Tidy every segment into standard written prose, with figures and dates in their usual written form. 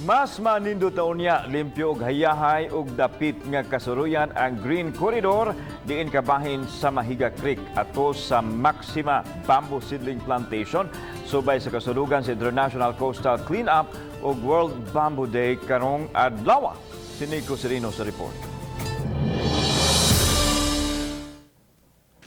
Mas manindot na unya, limpyo og hayahay og dapit nga kasuruyan ang Green Corridor diin kabahin sa Mahiga Creek ato sa Maxima Bamboo Seedling Plantation subay sa kasurugan sa International Coastal Cleanup ug World Bamboo Day karong adlaw. Si Nico Serino sa report.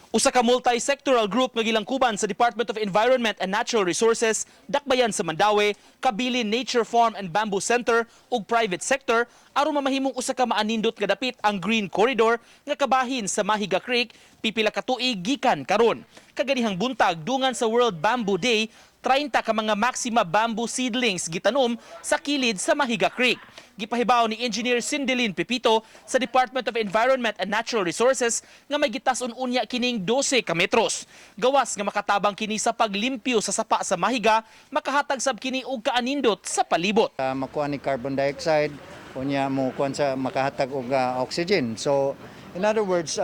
Usa ka multi-sectoral group nga gilangkuban sa Department of Environment and Natural Resources, Dakbayan sa Mandaue, Kabilin Nature Farm and Bamboo Center ug private sector aron mamahimong usa ka maanindot nga dapit ang Green Corridor nga kabahin sa Mahiga Creek pipila ka tuig gikan karon. Kaganihang buntag, dungan sa World Bamboo Day, 30 ka mga Maxima bamboo seedlings gitanom sa kilid sa Mahiga Creek. Gipahibaw ni Engineer Cindeline Pepito sa Department of Environment and Natural Resources nga may gitas-on unya kining 12 ka metros. Gawas nga makatabang kini sa paglimpyo sa sapa sa Mahiga, makahatag sab kini og kaanindot sa palibot. Makuha ni carbon dioxide, unya mo kuan sa makahatag og oxygen. So in other words,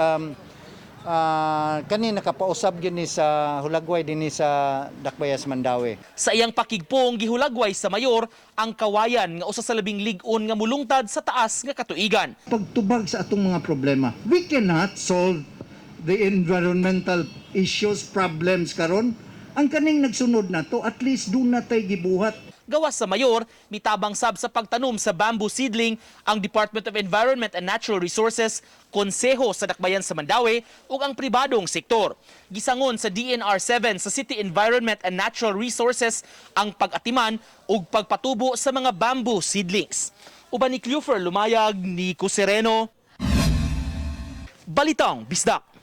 kani nakapausab gyud ni sa hulagway dinhi sa Dakbayas Mandaue. Sa iyang pakigpong, gihulagway sa mayor ang kawayan nga usa sa labing lig-on nga mulungtad sa taas nga katuigan. Pagtubag sa atong mga problema. We cannot solve the environmental issues, problems karon. Ang kaning nagsunod na to, at least duna tay gibuhat. Gawas sa mayor, mitabang sab sa pagtanom sa bamboo seedling ang Department of Environment and Natural Resources, Konseho sa Dakbayan sa Mandaue ug ang pribadong sektor. Gisangon sa DENR 7 sa City Environment and Natural Resources ang pag-atiman ug pagpatubo sa mga bamboo seedlings. Uban ni Clufer Lumayag, Nico Sereno, Balitang Bisdak.